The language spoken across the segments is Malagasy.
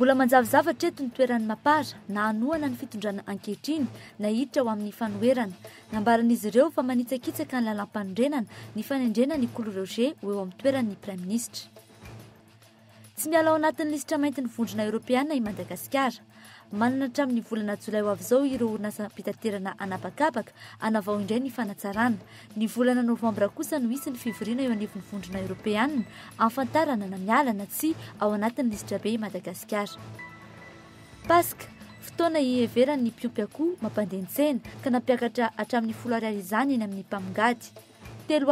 Mbola manjavozavo hatreto ny toeran'ny Mapar na hanohana ny fitondrana ankehitriny na hiditra ho amin'ny fanoherana. Nambaran'izy ireo fa manitsakitsaka ny lalàmpanorenana ny fanendrena an'i Kolo Roger ho eo amin'ny toeran'ny praiminisitra. Tsy miala ao anatin'ny lisitra maintin'ny Vondrona Eoropeana i Madagasikara. Manana hatramin'ny volana jolay ho avy izao ireo orinasam-pitaterana an'habakabaka hanavao indray ny fanatsarana. Ny volana novambra kosa no hisy ny fivoriana eo anivon'ny Vondrona Eoropeana hahafantarana na miala na tsia ao anatin'ny lisitra be i Madagasikara. Paska, fotoana iheveran'ny mpiompy akoho mampandeha ny tsena ka nampiakatra hatramin'ny folo ariary izany eny amin'ny mpamongady. 1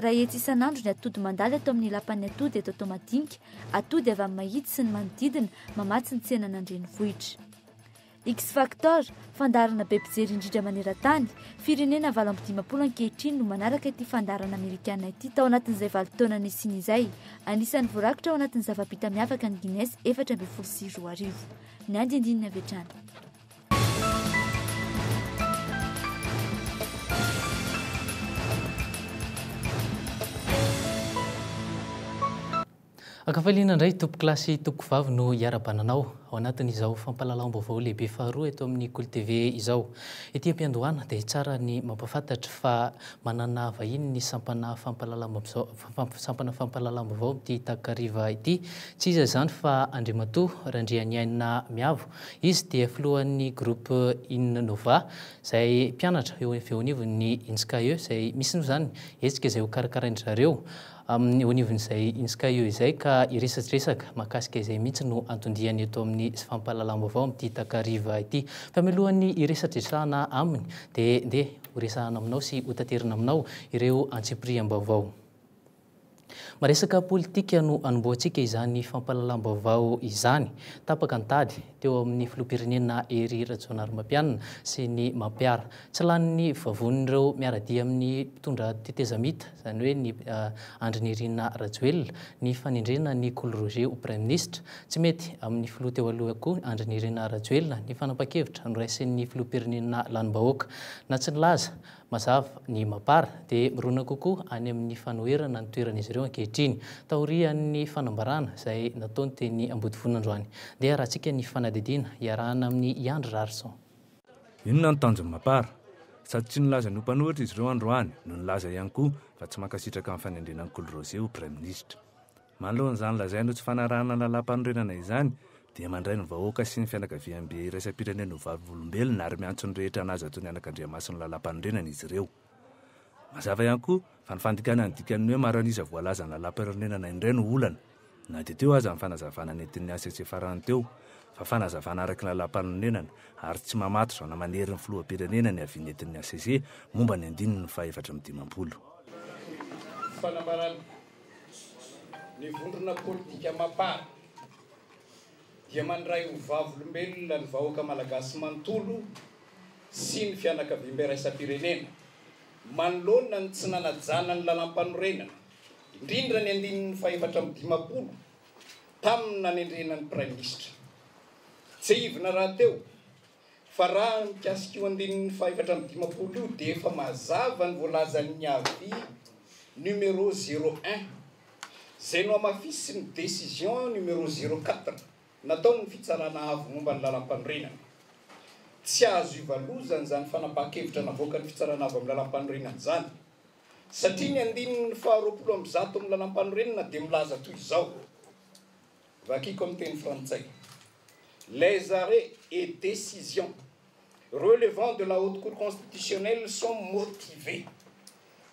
300 isan'andro ny atody mandalo eto amin'ny lapan'ny atody eto Toamadinika, atody avy amin'ny Mahitsy sy ny manodidina mamatsy ny tsenan'Andrenivohitra. X-Factor, fandaharana be mpijery indrindra maneran-tany, firenena 58 ankehitriny no manaraka ity fandaharana amerikana ity tao anatin'izay valo taona nisiany izay. Anisan'ny voarakitra ao anatin'ny zava-bita miavaka ny Guinness 2014. Ny andinindininy avy hatrany. Ankafaliana indray tompokolahy sy tompokovavy no hiarahabana anao ao anatin'izao fampahalalam-baovao lehibe faharoa eto amin'ny Kolo TV izao. Ety am-piandohana dia tsara ny mampahafantatra fa manana vahiny ny sampana fampahalalam-baovao sampana fampahalalam-baovao amin'ity takariva ity. Tsy iza izany fa Andriamatoa Randrianiaina Miavo. Izy dia filohan'ny groupe Innova izay mpianatra eo avy eo anivon'ny INSCAE izay misy moa izany hetsika izay hokarakarain-dry zareo eo anivon'izay INSCAE izay ka hiresadresaka mahakasika izay mihitsy no anton-diany eto amin'ny fampahalalam-baovao amin'ity takariva ity. Fa mialohan'ny hiresadresahana aminy dia ndeha horesahana aminao sy hotaterina aminao ireo antsipiriam-baovao. Maresaka politika no anombohantsika izany fampahalalam-baovao izany. Tapaka ny tady teo amin'ny filoham-pirenena Hery Rajaonarimampianina sy ny Mampiara. Tsy lanin'ny vavonin'ireo miara-dia amin'ny mpitondra tetezamita, izany hoe ny Andry Nirina Rajoelina, ny fanendrena an'i Kolo Roger ho praiminisitra. Tsy mety amin'ny filoha teo aloha koa Andry Nirina Rajoelina ny fanapahan-kevitra noraisin'ny filoham-pirenena lanim-bahoaka. Na tsy nilaza Mazava, ny Mapar dia mirona kokoa any amin'ny fanoherana ny toeran'izy ireo ankehitriny, taorian'ny fanambarana izay nataony teny Ambodivona androany. Ndeha harahantsika ny fanadihadiana iarahana amin'i Iandry Rarison. Inona no tanjon'ny Mapar? Sady tsy nilaza ny ho mpanohitra izy ireo androany no nilaza ihany koa fa tsy mankasitraka ny fanendrena an'i Kolo Roger ho praiminisitra. Manoloana izany lazainy ho tsy fanarahana ny lalàmpanorenana izany, dia mandray ny vahoaka sy ny fianakaviambe iraisam-pirenena ho vavolombelona ary miantso ny rehetra hanaja toy ny anakandriamaso ny lalàmpanorenana izy ireo. Mazava ihany koa fa ny fandikana ny dikan'ny hoe maro an'isa voalazan'ny lalàmpanorenana indray no olana, na dia teo aza ny fanazavana nentin'ny hcc farany teo fa fanazavana araka ny lalàmpanorenana ary tsy mamatotra na manery ny filoham-pirenena ny avis nentin'ny hcc momba ny andininy faha-54. Fanambarana. Ny vondrona politika Mapar dia mandray ho vavolombelona ny vahoaka malagasy manontolo sy ny fianakaviambe iraisam-pirenena manoloana ny tsy nanajana ny lalàmpanorenana, indrindra ny andininy faha-54 tamin'ny nanendrena ny Praiminisitra. Tsiahivina rahateo Fa raha mikasika io andininy faha-54 io dia efa mazava ny voalazan'ny avis numéro zéro un izay nohamafisin'ny décision numéro zéro quatre nataon'ny Fitsarana Avo momba ny Lalampanorenana. Tsy azo ivalozana izany fanapahan-kevitra navoakan'ny Fitsarana Avo amin'ny Lalampanorenana izany satria ny andininy faha-120 amin'ny Lalampanorenana dia milaza toy izao, vakiko amin'ny teny frantsay. Les arrêts et décisions relevant de la Haute Cour constitutionnelle sont motivés.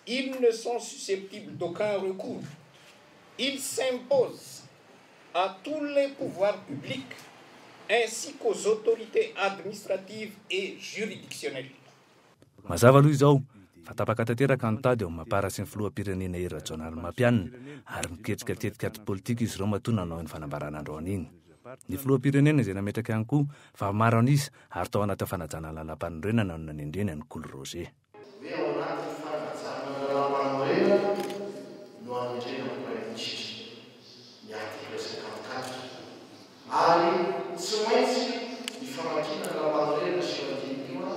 Ils ne sont susceptibles d'aucun recours. Ils s'imposent à tous les pouvoirs publics ainsi qu'aux autorités administratives et juridictionnelles. Mazava aloha izao fa tapaka tanteraka ny tady eo amin'ny Mapar sy ny filoham-pirenena Hery Rajaonarimampianina ary miketrika tetikady politika izy ireo matoa nanao iny fanambarana androany iny. Ny filoham-pirenena izay nametraka ihany koa fa maro an'isa ary tao anatin'ny fanajana ny lalàmpanorenana no nanendreny an'i Kolo Roger. Hoe ao anatin'ny fanajana ny lalàmpanorenana no anendrena ny praiminisitra, ny article 54. Ary tsy maintsy ny famakiana ny lalàmpanorenana sy io andininy io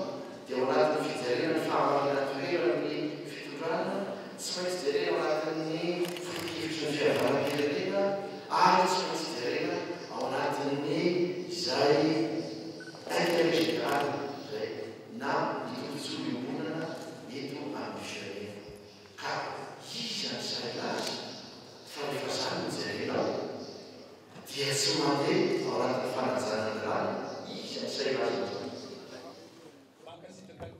dia ao anatin'ny fijerena ny fahamarinan-toeran'ny fitondrana, tsy maintsy jerena ao anatin'ny foto-kevitry ny fihavanam-pirenena ary tsy maintsy jerena ao anatin'ny. Intérêt général izay na ny tombontsoa iombonana eto amin'ny firenena. Ka iza no sahy hilaza fa rehefa izany no jerenao dia tsy mandeha ao anatin'ny fanajana ny lalàna? Iza no sahy hilaza an'izany?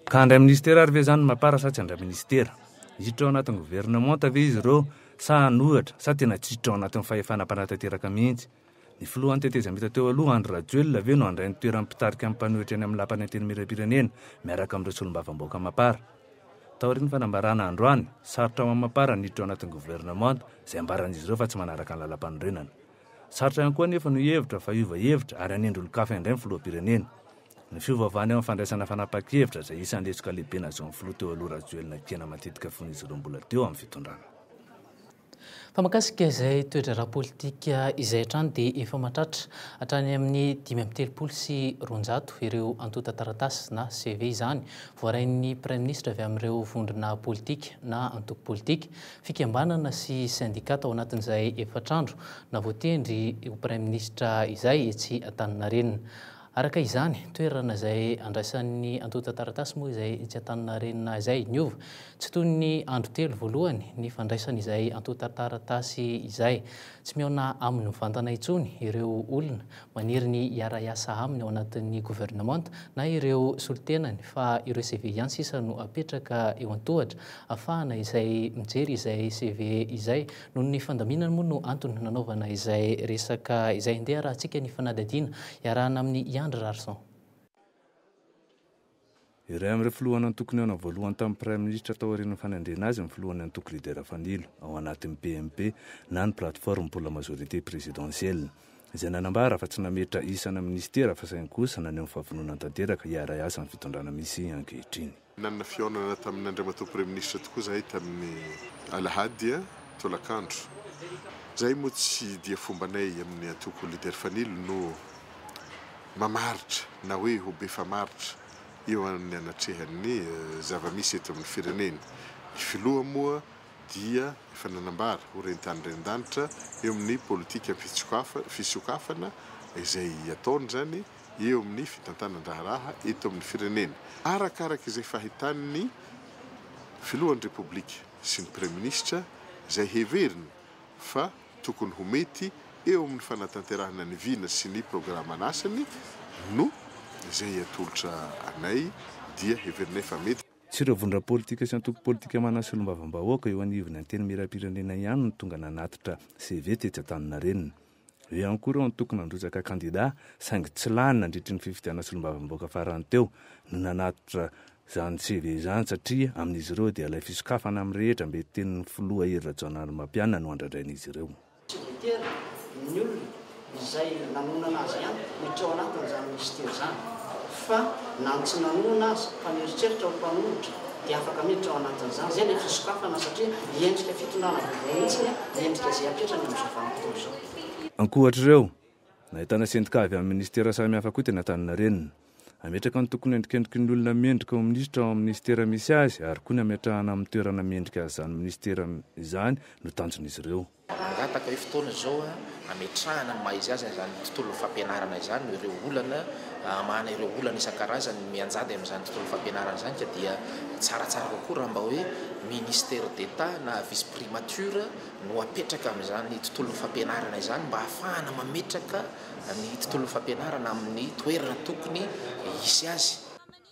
Ka handray minisitera ary ve izany ny Mapar sa tsy handray minisitera? Hiditra ao anatin'ny governemanta ve izy ireo sa hanohitra sa tena tsy hiditra ao anatin'ny fahefana mpanatanteraka mihitsy? Ny filohan'ny tetezamita teo aloha Andry Rajoelina ve no handray ny toeran'ny mpitarika ny mpanohitra eny amin'ny lapan'ny Antenimierampirenena miaraka amin'ireo solombavambahoaka Mapar? Taorian'ny fanambarana androany, sarotra ho an'ny Mapar ny hiditra ao anatin'ny governemanta izay ambaran'izy ireo fa tsy manaraka ny lalampanorenana. Sarotra ihany koa anefa no hihevitra fa hiova hevitra ary hanendry olon-kafa indray ny filoham-pirenena. Ny fiovaovana eo amin'ny fandraisana fanapahan-kevitra izay isan'ny lesoka lehibe nahazoan'ny filoha teo aloha Rajoelina kiana matetika fony izy ireo mbola teo amin'ny fitondrana. Fa mahakasika izay toe-draharaha politika izay hatrany dia efa mahatratra hatrany amin'ny 235 ireo antontan-taratasy na CV izany voarain'ny Praiminisitra avy amin'ireo vondrona politika na antoko politika, fikambanana sy sendika tao anatin'izay efatr'andro nahavoatendry ho Praiminisitra izay etsy Antaninarenina. Araka izany, toerana izay andraisan'ny antontan-taratasy moa izay etsy Antaninarenina izay niova. Tsy toy ny andro telo voalohany ny fandraisany izay antontan-taratasy izay. Tsy mihaona aminy mivantana intsony ireo olona maniry ny hiara-hiasa aminy ao anatin'ny governemanta na ireo solontenany fa ireo CV ihany sisa no apetraka eo an-tohatra ahafahana izay mijery izay CV izay Noho ny fandaminana moa no antony nanaovana izay resaka izay. Ndeha arahantsika ny fanadihadiana iarahana amin'i Iandry Rarison. Iray amin'ireo filohan'antoko nihaona voalohany tamin'ny Praiminisitra taorian'ny fanendrena azy ny filohan'ny antoko Leader Fanilo ao anatin'ny PMP na ny Plateforme pour la Majorité Présidentielle izay nanambara fa tsy nametra isana minisitera fa saingy kosa naneho ny fahavononany tanteraka hiara-hiasa amin'ny fitondrana misy ankehitriny. Nanana fihaonana tamin'ny Andriamatoa Praiminisitra tokoa izahay tamin'ny alahady tolakandro. Izahay moa tsy dia fombanay amin'ny antoko Leader Fanilo no mamaritra na hoe ho be famaritra eo amin'ny anatrehan'ny zava-misy eto amin'ny firenena. Ny filoha moa dia efa nanambara ho ren-tany ren-danitra eo amin'ny politika fisokafana izay ataony izany eo amin'ny fitantanan-draharaha eto amin'ny firenena, arakaraka izay fahitan'ny Filohan'ny Repoblika sy ny Praiminisitra izay heveriny fa tokony ho mety eo amin'ny fanatanterahana ny vina sy ny programan'asany no izay atolotra anay dia heverinay fa mety. Tsy ireo vondrona politika sy antoko politika manana solombavambahoaka eo anivon'ny Antenimierampirenena ihany no tonga nanatitra CV tetsy Antaninarenina. Eo ihany koa ireo antoko nandrotsaka kandida saingy tsy lany nandritry ny fifidianana solombavambahoaka farany teo no nanatitra izany CV izany satria amin'izy ireo dia ilay fisokafana amin'ny rehetra mbe tenin'ny filoha Hery Rajaonarimampianina no andradrain'izy ireo. Tsy voatery ny olona izay nanohanana azy ihany no hiditra ao anatin'izany minisitera izany fa na ny tsy nanohana aza fa mieritreritra ho mpanohitra dia afaka miditra ao anatin'izany. Izay ilay fisokafana satria endrika fitondrana vaovao mihitsy ny endrika izay apetrany amin'izao vanim-potoana izao. Ankoatr'ireo, nahitana sendika avy amin'ny minisitera samihafa koa teny Antaninarenina. Hametraka ny tokony endrikendriky ny olona mendrika ho minisitra ao amin'ny minisitera misy azy ary koa ny hametrahana amin'ny toerana mendrika azy izany minisitera izany no tanjon'izy ireo. Mangataka hoe fotoana izao hametrahana ny maha izy azy an'izany tontolon'ny fampianarana izany, ireo olana, hamahana ireo olana isan-karazany mianjady amin'izany tontolon'ny fampianarana izany ka dia tsaratsara kokoa raha mba hoe ministère d'Etat na vice primature no apetraka amin'izany tontolon'ny fampianarana izany mba hahafahana mametraka ny tontolon'ny fampianarana amin'ny toerana tokony hisy azy.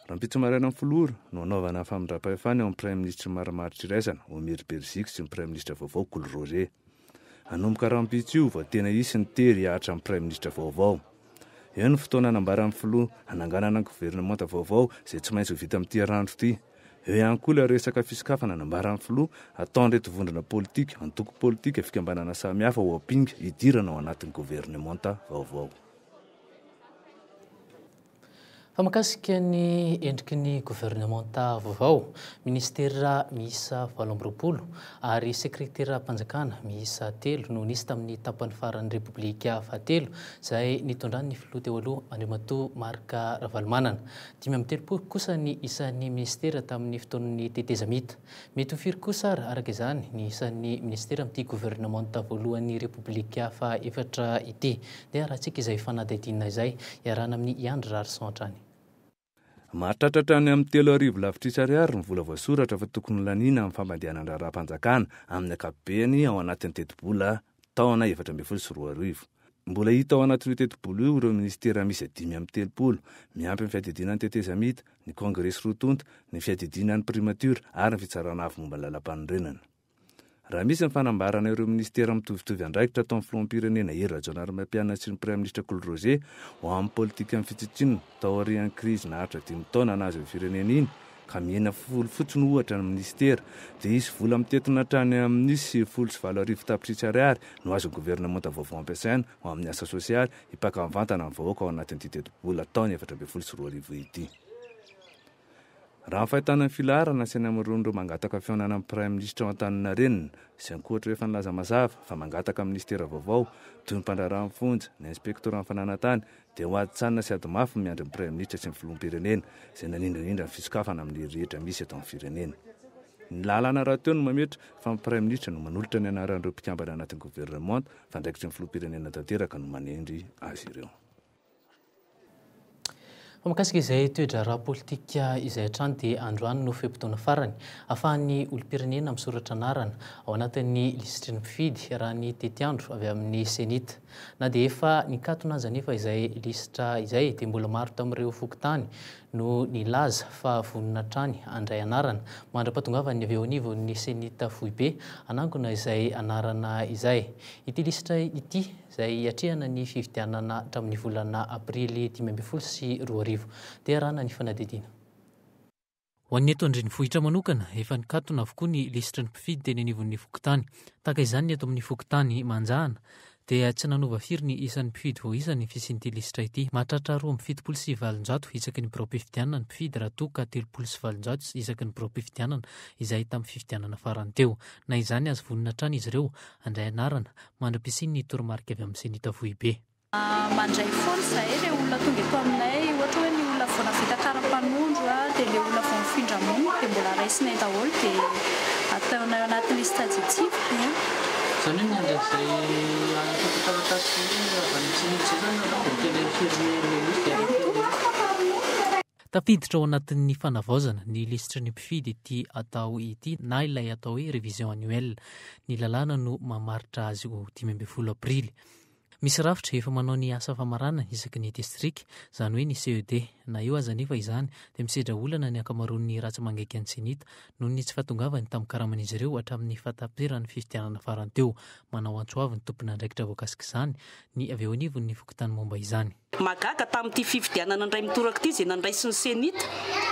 Rahampitso maraina amin'ny folo ora no hanaovana ny famindram-pahefana eo amin'ny praiminisitry ny marimaritra iraisana, Omer Beriziky sy ny praiminisitra vaovao Kolo Roger. Hanomboka rahampitso io vao tena hisy ny tery hihatra amin'ny praiminisitra vaovao. Eo ny fotoana nambaran'ny filoha hananganana ny governemanta vaovao izay tsy maintsy ho vita amin'ity herinandro ity. Eo ihany koa ilay resaka fisokafana nambaran'ny filoha hataon'ireto vondrona politika, antoko politika, fikambanana samihafa ho ampinga hidirana ao anatin'ny governemanta vaovao. Fa mahakasika ny endriky ny governemanta vaovao, minisitera miisa 28 ary sekreteram-panjakana miisa telo no nisy tamin'ny tapany faran'ny Repoblika fahatelo izay nitondran'ny filoha teo aloha Andriamatoa Marc Ravalomanana. 35 kosa ny isan'ny minisitera tamin'ny fotoan'ny tetezamita. Mety ho firy kosa ary, araka izany, ny isan'ny minisitera amin'ity governemanta voalohan'ny Repoblika fahaefatra ity? Ndeha harahantsika izay fanadihadiana izay, iarahana amin'i Iandry Raharison hatrany. Mahatratra hatrany amin'ny 3000 lavitrisa ariary ny vola voasoratra fa tokony holaniana amin'ny fampandehanan-draharaham-panjakana amin'ny ankapobeny ao anatin'ny tetibola taona 2014. Mbola hita ao anatin'io tetibola io ireo minisitera miisa 35, miampy ny fiadidiana ny tetezamita, ny kongresy roa tonta, ny fiadidiana ny primature ary ny fitsarana avo momba ny lalampanorenana. Raha misy ny fanambarana ireo minisitera mitovitovy andraikitra ataon'ny filoham-pirenena Hery Rajaonarimampianina sy ny praiminisitra Kolo Roger ho amin'ny politikan'ny fitsitsiana taorian'ny krizy naharitra dimy taona nahazo ny firenena iny ka mihena folo fotsiny ohatra ny minisitera dia hisy vola mitentina hatrany amin'ny 8800 tapitrisa ariary no azon'ny governemanta vaovao ampiasaina ho amin'ny asa sosialy hipaka mivantana amin'ny vahoaka ao anatin'ity tetibola taona 2014 ity. Raha ny fahitana ny filaharana sy ny hamaroan'ireo mangataka fihaonana amin'ny Praiminisitra ao Antaninarenina, izay ankoatra ireo efa nilaza mazava fa mangataka minisitera vaovao, toy ny mpandraharaha ny fonja, ny inspektoran'ny fananantany, dia ho ady tsanina sy ady mafy ny miandry ny Praiminisitra sy ny Filoham-pirenena, izay nanindranindra ny fisokafana amin'ny hery rehetra misy eto amin'ny firenena. Ny lalàna rahateo no mametra fa ny Praiminisitra no manolotra ny anaran'ireo mpikambana anatin'ny governemanta, fa andraikitry ny Filoham-pirenena tanteraka no manendry azy ireo. Fa mikasika izay toe-draharaha politika izay hatrany dia androany no fe-potoana farany ahafahan'ny olom-pirenena misoratra anarana ao anatin'ny lisitry ny mpifidy raha ny tetiandro avy amin'ny Cenit. Na dia efa nikatona aza anefa izay lisitra izay dia mbola maro tamin'ireo fokontany no nilaza fa vonona hatrany handray anarana mandra-pahatongavan'ny avy eo anivon'ny Cenit foibe hanangona izay anarana izay. Ity lisitra ity izay hiatrehana ny fifidianana hatramin'ny volana aprily 2015. Dia arahana ny fanadihadiana. Ho an'ny eto an-drenivohitra manokana, efa nikatona avokoa ny lisitry ny mpifidy teny anivon'ny fokontany. Tahaka izany ny eto amin'ny fokontany Manjahana, dia tsy nanova firy ny isan'ny mpifidy voaisa ny fisian'ity lisitra ity. Mahatratra 872 isaky ny biraom-pifidianana ny mpifidy raha toa ka 830 isaky ny biraom-pifidianana izay tamin'ny fifidianana farany teo. Na izany aza vonona hatrany izy ireo handray anarana mandra-pisian'ny toromarika avy amin'ny Cenit Vohibe. Mandray foana izahay ireo olona tonga eto aminay, ohatra hoe ny olona vao nahavita kara-panondro dia ilay olona vao nifindra monina dia mbola raisinay daholo dia ataonay ao anaty liste adjective. Izany hoe miandry an'izay antontan-taratasy avy any amin'ny Cenit izay izany nareo vao miteny infirmer ilay liste dia arrêter ilay liste. Tafiditra ao anatin'ny fanavaozana ny lisitry ny mpifidy ity atao ity na ilay atao hoe révision annuelle. Ny lalàna no mamaritra azy ho 15 aprily. Misy rafitra efa manao ny asa famaranana isaky ny distrika, izany hoe ny CED. Na eo aza anefa izany dia misedra olana ny ankamaroan'ny ratsa-mangaikan'ny Cenit noho ny tsy fahatongavany tamin'ny karaman'izy ireo hatramin'ny fahataperan'ny fifidianana farany teo. Manao antso avo ny tompon'andraikitra voakasik'izany ny avy eo anivon'ny fokontany momba izany. Mahagaga tamin'ity fifidianana indray mitoraka ity izay nandraisin'ny Cenit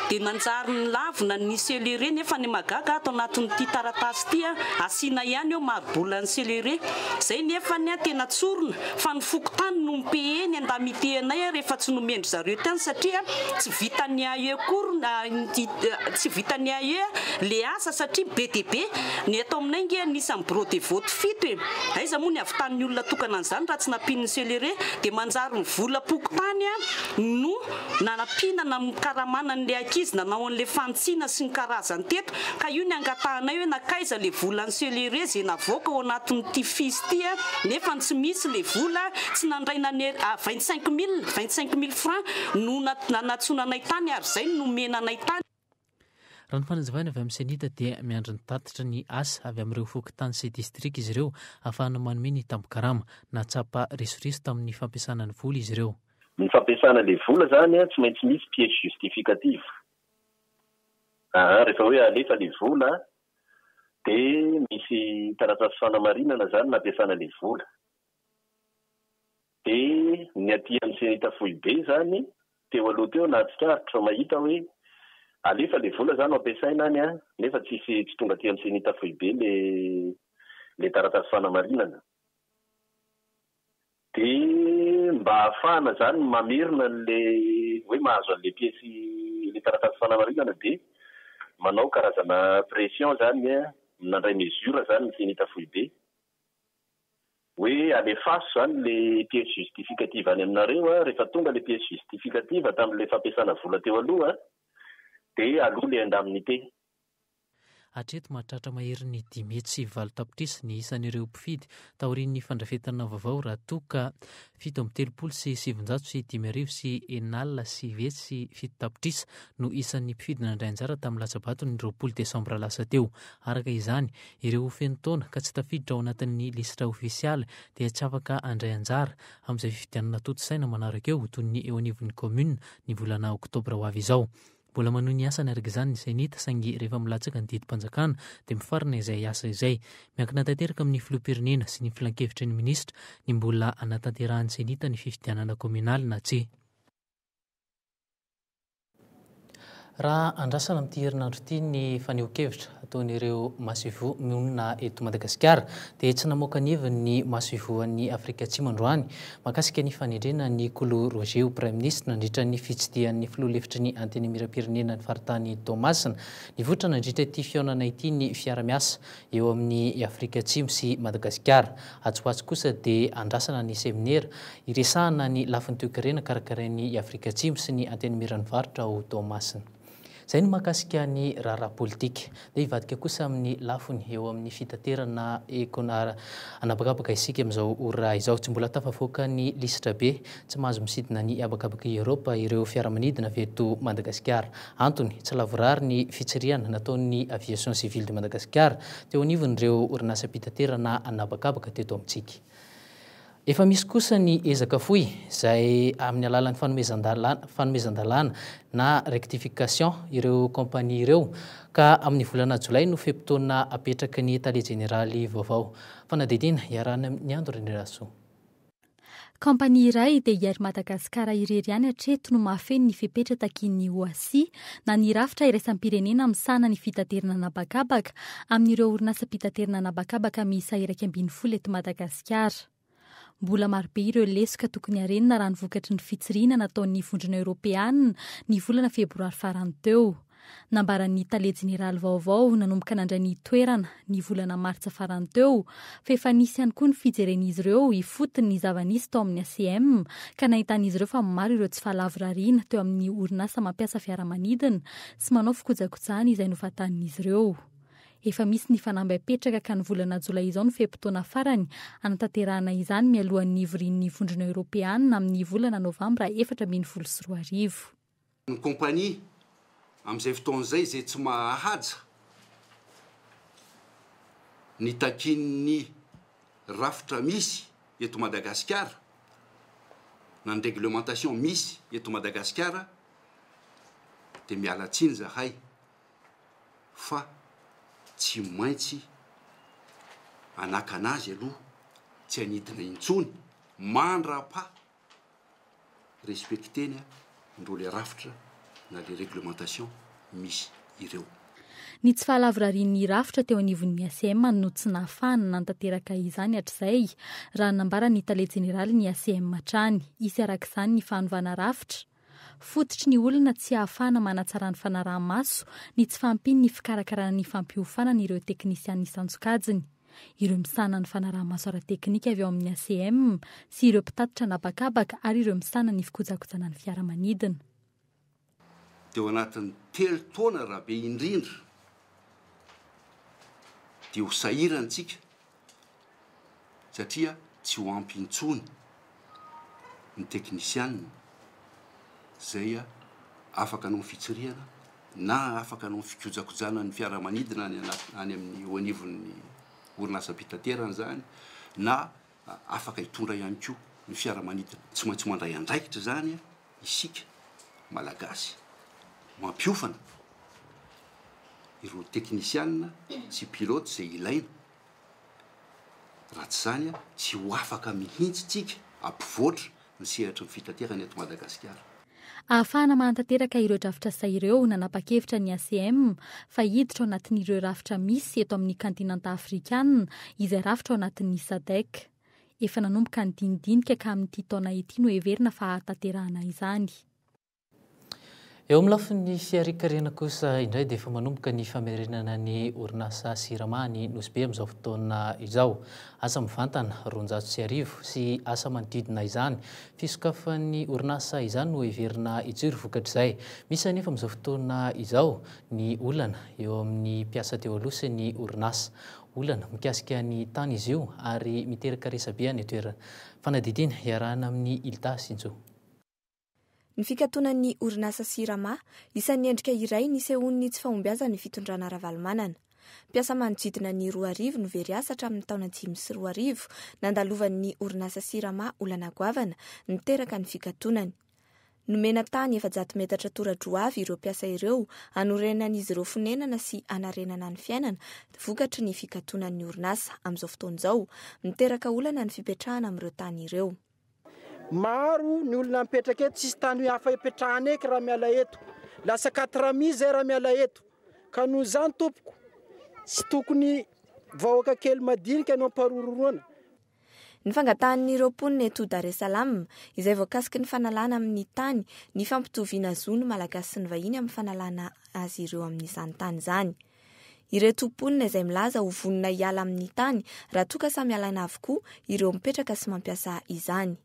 dia nanjary nilavina ny Celere nefa ny mahagaga ato anatin'ity taratasy ity asiana ihany eo maribolan'ny Celere izay nefa ny tena tsorina fa ny fokontany no mi-payer ny indemnité anay rehefa tsy nomen-dry zareo tany satria tsy vitan'ny AE akory tsy vitan'ny AE le asa satria be dia be ny eto aminay nge anisan'ny bureau de vote fito e! Aiza moa ny havitan'ny olona tokana an'izany raha tsy nampian'ny celere dia manjary ny volam-pokontany no nanampiana na nikaramana an'ilay ankizy nanao an'ilay fanitsiana sy ny karazany teto ka io ny angatahanay hoe nankaiza ilay volan'ny celere izay navoaka ao anatin'ity fiche ity nefa tsy misy ilay vola tsy nandray na 25 mille 25 mille francs no nanatsoana anay tany ary izay no nomena anay tany. Raha ny fanazavana avy amin'ny Cenit dia miandry ny tatitra ny asa avy amin'ireo fokontany sy distrika izy ireo ahafahana manome ny tambin-karama. Nahatsapa risoriso tamin'ny fampiasana ny vola izy ireo. Ny fampiasana ilay vola izany tsy maintsy misy pièce justificative. Aa rehefa hoe alefa ilay vola dia misy taratasy fanamarinana izany nampiasana ilay vola. Dia ny aty amin'ny Cenit foibe izany, teo aloha teo nahatsikaritra fa mahita hoe alefa ilay vola izany ho ampiasaina any an, nefa tsisy tsy tonga aty amin'ny Cenit foibe ilay ilay taratasy fanamarinana. Dia mba ahafahana izany mamerina an'ilay hoe mahazo an'ilay pièce ilay taratasy fanamarinana dia manao karazana pression izany, nandray mesure izany ny Cenit foibe hoe alefaso izany ilay pièce justificative any aminareo, rehefa tonga ilay pièce justificative tamin'ilay fampiasana vola teo aloha dia aloa ilay indemnité. Hatreto mahatratra maherin'ny 508 tapitrisa ny isan'ireo mpifidy taorian'ny fandrafetana vaovao raha toa ka 637 660 7 tapitrisa no isan'ny mpifidy nandray anjara tamin'ny latsa-bato ny 20 desambra lasa teo. Araka izany, ireo feno taona ka tsy tafiditra ao anatin'ny lisitra ofisialy dia tsy afaka handray anjara amin'izay fifidianana tontosaina manaraka eo toy ny eo anivon'ny kaominina ny volana oktobra ho avy izao. Mbola manohy ny asany araka izany ny Cenit saingy rehefa milatsaka ny didim-panjakana dia mifarana izay asa izay. Miankina tanteraka amin'ny filoham-pirenena sy ny filankevitry ny minisitra ny mbola hanatanterahan'ny Cenit ny fifidianana kaominaly na tsia. Raha andrasana amin'ity herinandro ity ny fanehoan-kevitra ataon'ireo masoivoho monina eto Madagasikara dia tsy namoaka ny heviny ny masoivohon'i Afrika Atsimo androany mahakasika ny fanendrena an'i Kolo Roger ho Praiminisitra nandritra ny fitsidihan'ny filoha lefitry ny Antenimierampirenena ny faritany Toamasina. Nivoitra nandritra ity fihaonana ity ny fiara-miasa eo amin'i Afrika Atsimo sy Madagasikara. Atsy ho atsy kosa dia andrasana ny seminera hiresahana ny lafiny toekarena karakarain'i Afrika Atsimo sy ny Antenimieran'ny Varotra ao Toamasina. Izay no mahakasika ny raharaha politika. Dia hivadika kosa amin'ny lafiny eo amin'ny fitaterana an'habakabaka isika amin'izao ora izao. Tsy mbola tafavoaka ny lisitra be tsy mahazo misidina ny habakabak'i Eoropa ireo fiaramanidina avy eto Madagasikara. Antony, tsy lavorary ny fitsirihana nataon'ny Aviation Civile de Madagascar teo anivon'ireo orinasam-pitaterana an'habakabaka teto amintsika. Efa misy kosa ny ezaka fohy izay amin'ny alalan'ny fanomezan-dalàna fanomezan-dalàna na rectification ireo kaompania ireo ka amin'ny volana jolay no fe-potoana apetraky ny tale jeneraly vaovao. Fanadihadiana iarahana amin'i Ando Randriandrasoa. Kaompania iray dia i Air Madagascar irery ihany hatreto no mahafeno ny fepetra takian'ny OACI na ny rafitra iraisam-pirenena misahana ny fitaterana an'habakabaka amin'ireo orinasam-pitaterana an'habakabaka miisa 11 eto Madagasikara. Mbola marobe ireo lesoka tokony harenina raha ny vokatry ny fitsirihina nataon'ny Vondrona Eoropeana ny volana febroary farany teo. Nambaran'ny tale jeneraly vaovao nanomboka nandray ny toerana ny volana martsa farany teo fa efa nisy ihany koa ny fijeren'izy ireo ifotony ny zava-nisy tao amin'ny ACM ka nahitan'izy ireo fa maro ireo tsy fahalavorariana teo amin'ny orinasa mampiasa fiaramanidina sy manao fikojakojana izay nofantanin'izy ireo. Efa misy ny fanamby apetraka ka ny volana jolay izao no fe-potoana farany hanatanterahana izany mialohan'ny hivorian'ny Vondrona Eoropeanina amin'ny volana novambra 2014. Ny compagnie amin'izay fotoana izay izay tsy mahahaja ny takian'ny rafitra misy eto Madagasikara na ny réglementation misy eto Madagasikara dia miala tsiny zahay fa tsy maintsy hanakana azy aloha tsy hanidina intsony mandra-paha respecter-ny ndreo le rafitra na le réglementation misy ireo. Ny tsy fahalavorarian'ny rafitra teo anivon'ny ACM no tsy nahafahana nanatanteraka izany hatrizay, raha ny nambaran'ny tale jeneralin'ny ACM hatrany. Hisy araka izany ny fanovana rafitra. Fototry ny olana tsy ahafahana manatsara ny fanaraha-maso ny tsy fahampian'ny fikarakarana ny fampiofanana ireo teknisianina isan-tsokajiny, ireo misahana ny fanaraha-maso ara-teknika avy ao amin'ny ACM sy ireo mpitatitra an'habakabaka ary ireo misahana ny fikojakojana ny fiaramanidina. Teo anatin'ny telo taona raha be indrindra dia ho sahirana isika satria tsy ho ampy intsony ny teknisianina izay afaka hanao ny fitsirihana na afaka hanao ny fikojakojana ny fiaramanidina any anaty any amin'ny eo anivon'ny orinasam-pitaterana izany na afaka hitondra ihany koa ny fiaramanidina. Tsy maintsy mandray andraikitra izany isika Malagasy mampiofana ireo teknisianina sy pilote izay ilaina Raha tsy izany, tsy ho afaka mihitsy tsika hampivoatra ny sehatry ny fitaterana eto Madagasikara. Ahafahana manatanteraka ireo drafitrasa ireo, nanapa-kevitra ny ACM fa hiditra ao anatin'ireo rafitra misy eto amin'ny kantinanta afrikanina izay rafitra ao anatin'ny Sadec. Efa nanomboka ny dinidinika ka amin'ity taona ity no heverina fa hahatanterahana izany. Eo amin'ny lafiny fiharian-karena kosa indray dia efa manomboka ny famerenana ny orinasa Sirama any Nosy Be amin'izao fotoana izao. Asa mivantana 1200 sy asa manodidina izany fisokafan'ny orinasa izany no heverina hijoro vokatr'izay. Misy anefa amin'izao fotoana izao ny olana eo amin'ny mpiasa teo aloha sy ny orinasa. Olana mikasika ny tany izy io ary miteraka resabe any an-toerana. Fanadihadiana iarahana amin'i Hilda Sinjo. Ny fikatonan'ny orinasa Sirama, isan'ny endrika iray nisehoan'ny tsy fahombiazan'ny fitondrana Ravalomanana. Mpiasa manodidina ny 2000 no very asa hatramin'ny taona 2005, nandalovan'ny orinasa Sirama olana goavana niteraka ny fikatonany. Nomena tany 400 metatra tora-droa avy ireo mpiasa ireo hanorenan'izy ireo fonenana sy hanarenana ny fiainana vokatry ny fikatonan'ny orinasa. Amin'izao fotoana izao, miteraka olana ny fipetrahana amin'ireo tany ireo. Maro ny olona mipetraka eto, tsisy tany hafa hipetrahana eky raha miala eto. Lasa quatre amis zay raha miala eto. Ka noho izany tompoko, tsy tokony vahoaka kely madinika no amparororoana. Ny fangatahan'ireo mponina eto Dar es Salaam, izay voakasiky ny fanalana amin'ny tany, ny fampitoviana zo ny Malagasy sy ny vahiny amin'ny fanalana azy ireo amin'izany tany izany. Ireto mponina izay milaza ho vonona hiala amin'ny tany raha toa ka samy alaina avokoa ireo mipetraka sy mampiasa izany.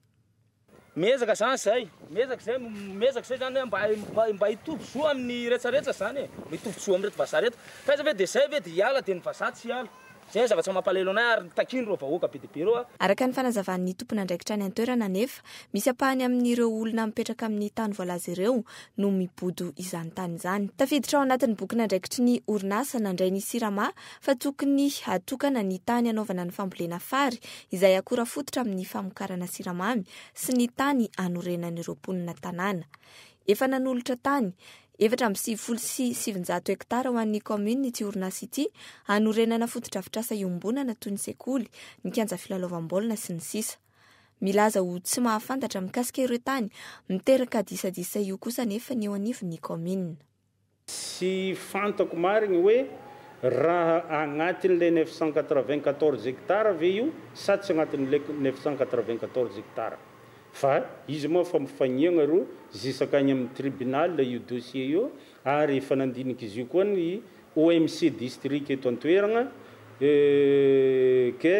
Miezaka zany zay, miezaka zay, miezaka zay zany mba mba mba hitovy zo amin'ny retsaretsa zany e, mba hitovy zo amin'ireto vazaha reto. Fa aiza ve de zay ve de hiala de ny vazaha tsy hiala. Zay ny zavatra mampalahelo anay ary takian'ireo vahoaka be dia be ireo a. Araka ny fanazavan'ny tompon'andraikitra any an-toerana anefa, misy ampahany amin'ireo olona mipetraka amin'ny tany voalaza ireo no mibodo izany tany izany. Tafiditra ao anatin'ny bokin'andraikitry ny orinasa nandray ny Sirama fa tokony hatokana ny tany hanaovana ny fambolena fary izay akora fototra amin'ny famokarana siramamy sy ny tany hanorenan'ireo mponina tanàna. Efa nanolotra tany 994 hektara ho an'ny kaominina ity orinasa ity hanorenana fotodrafitrasa iombonana toy ny sekoly, ny kianja filalaovam-baolina sy ny sisa. Milaza ho tsy mahafantatra mikasika ireo tany miteraka disadisa io kosa anefa ny eo anivon'ny kaominina. Tsy fantako marigny hoe raha agnatin'ilay 994 hectares ve io sa tsy agnatin'ilay 994 hectares. Fa izy moa efa mifaniagna reo zisaka agny amin'ny tribunal io dossier io ary efa nandinika izy io koa ny OMC district eto an-toeragna ke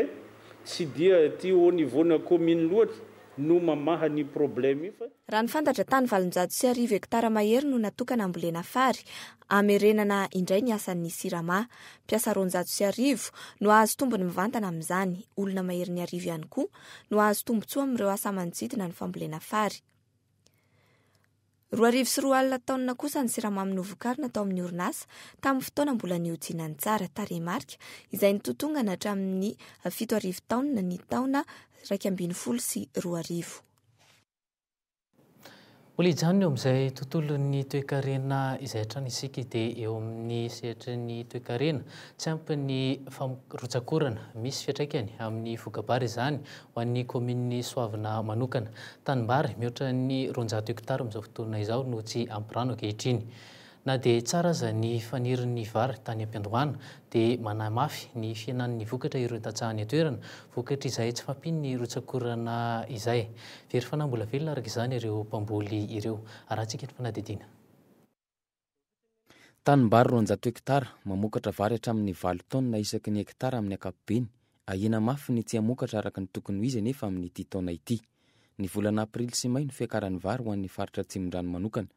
tsy dia aty au niveau-na commune loatra no mamaha ny problème io fa. Raha ny fantatra, tany 1800 hektara mahery no natokana hambolena fary, hamerenana indray ny asan'ny Sirama. Mpiasa 1200 no hahazo tombony mivantana amin'izany. Olona maherin'ny arivo ihany koa no hahazo tombontsoa amin'ireo asa manodidina ny fambolena fary. 2002 taonina kosa ny siramamy novokarina tao amin'ny orinasa tamin'ny fotoana mbola nihodinany tsara, tarehimarika izay nitotongana hatramin'ny 7000 taonina ny taona 2011. Mbola hijanona eo amin'izay tontolon'ny toekarena izay hatrany isika dia eo amin'ny sehatry ny toekarena. Tsy ampy ny rotsak'orana. Misy fiantraikany amin'ny voka-bary izany ho an'ny kaominin'i Soavina manokana. Tanimbary mihoatra ny 200 hektara amin'izao fotoana izao no tsy ampy rano ankehitriny. Na dia tsara aza ny fanirin'ny vary tany am-piandohana dia manahy mafy ny fihenan'ny vokatra ireo tantsaha any an-toerana vokatr'izay tsy fahampian'ny rotsak'orana izay. Very fanahy mbola velona araka izany ireo mpamboly ireo. Arahantsika ny fanadihadiana. Tanimbary 200 hektara, mamokatra vary hatramin'ny valo taonina isaky ny hektara amin'ny ankapobeny. Ahiana mafy ny tsy hamokatra araka ny tokony ho izy anefa amin'ity taona ity. Ny volana aprily sy may no fiakaran'ny vary ho an'ny faritra Atsimondrano manokana.